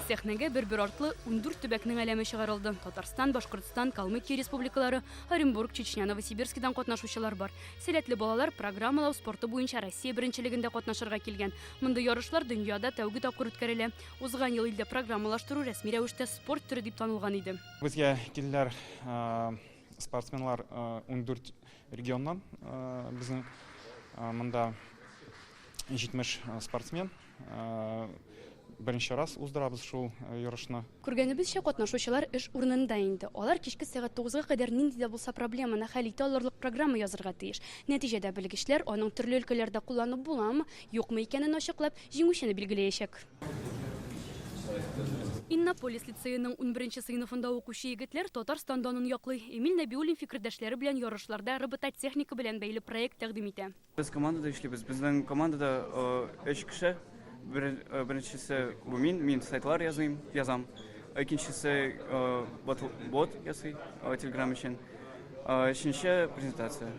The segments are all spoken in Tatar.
Сәхнәгә бер-бер артлы 14 төбәкнең әләме чыгарылды. Татарстан, Башкортстан, Калмыкия республикалары, Оренбург, Чечня, Новосибирскидан катнашучылар бар. Сәләтле балалар программалау спорты буенча Россия беренчелегендә катнашырга килгән. Мондый ярышлар дөньяда тәүге тапкыр үткәрелә. Узган ел илдә программалаштыру рәсми рәвештә спорт төре дип танылган иде. Безгә килделәр спортсменнар 14 регионнан. Безнең монда 70 спортсмен. Беренче раз уздырабыз шул ярышны. Күргәнебезчә, катнашучылар эш урынында инде. Алар кичке сәгать тугызга кадәр нинди дә булса проблеманы хәл итә алырлык программа язырга тиеш. Нәтиҗәдә белгечләр аның төрле өлкәләрдә кулланып буламы, юкмы икәнен ачыклап, җиңүчене билгеләячәк. Иннополис лицееның унберенче сыйныфында укучы егетләр Татарстан данын яклый. Эмиль Нәбиуллин фикердәшләре белән ярышларда робототехника белән бәйле проект тәкъдим итә. Без командада эшлибез. Безнең командада өч кеше. Беренчесе бу мин, мин сайтлар языйм, язам. Икенчесе бот ясый Telegram өчен. Өченче презентация.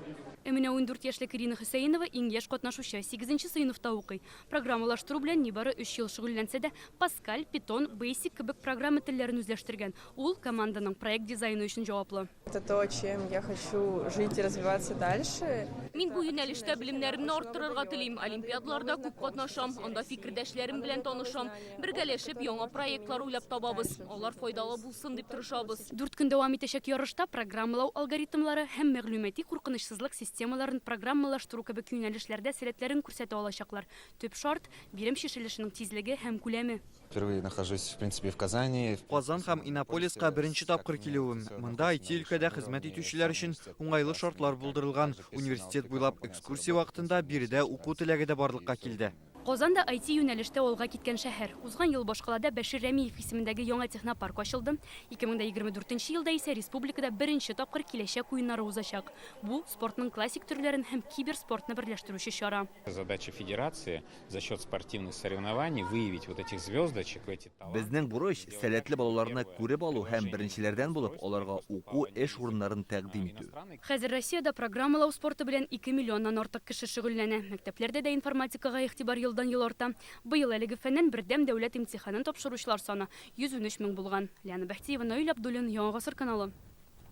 Ә менә 14 яшьлек Ирина Хөсәенова иң яшь катнашучы, сигезенче сыйныфта укый. Программалаштыру белән нибары өч ел шөгыльләнсә дә, Паскаль, Питон, Бейсик кебек программа телләрен үзләштергән. Ул команданың проект дизайны өчен җаваплы. Это то, чем я хочу жить и развиваться дальше. Мин бу юнәлештә белемнәремне арттырырга телим. Олимпиадаларда күп катнашам, анда фикердәшләрем белән танышам. Бергәләшеп яңа проектлар уйлап табабыз. Алар файдалы булсын дип тырышабыз. Дүрт көн дәвам итәчәк ярышта программалау алгоритмлары һәм мәгълүмати куркынычсызлык системаларын программалаштыру кебек юнәлешләрдә сәләтләрен күрсәтә алачаклар. Төп шарт, бирем чишелешенең тизлеге һәм күләме. Впервые нахожусь, в принципе, в Казани. Казан һәм Иннополиска беренче тапкыр килүем. Монда IT-өлкәдә хезмәт итүчеләр өчен уңайлы шартлар булдырылган. Университет буйлап экскурсия вакытында биредә уку теләге дә барлыкка килде. Казан да IT-юнәлештә алга киткән шәһәр. Узган ел башкалада Бәшир Рәмиев исемендәге яңа технопарк ачылды. 2024 елда исә республикада беренче тапкыр Киләчәк уеннары узачак. Бу, спортның классик төрләрен һәм киберспортны берләштерүче чара. Задача федерации, за счет спортивных соревнований выявить вот этих звездочек, эти таланты. Безнең бурыч, сәләтле балаларны күреп алу һәм беренчеләрдән булып аларга уку, эш урыннарын тәкъдим итү. Хәзер Россиядә программалау спорты белән ике миллионнан артык кеше шөгыльләнә. Мәктәпләрдә дә информатикага игътибар елдан-ел арта. Быел әлеге фәннән бердәм дәүләт имтиханын тапшыручылар саны 113 мең булган. Лиана Бәхтиева, Наил Абдуллин, Яңа Гасыр каналы.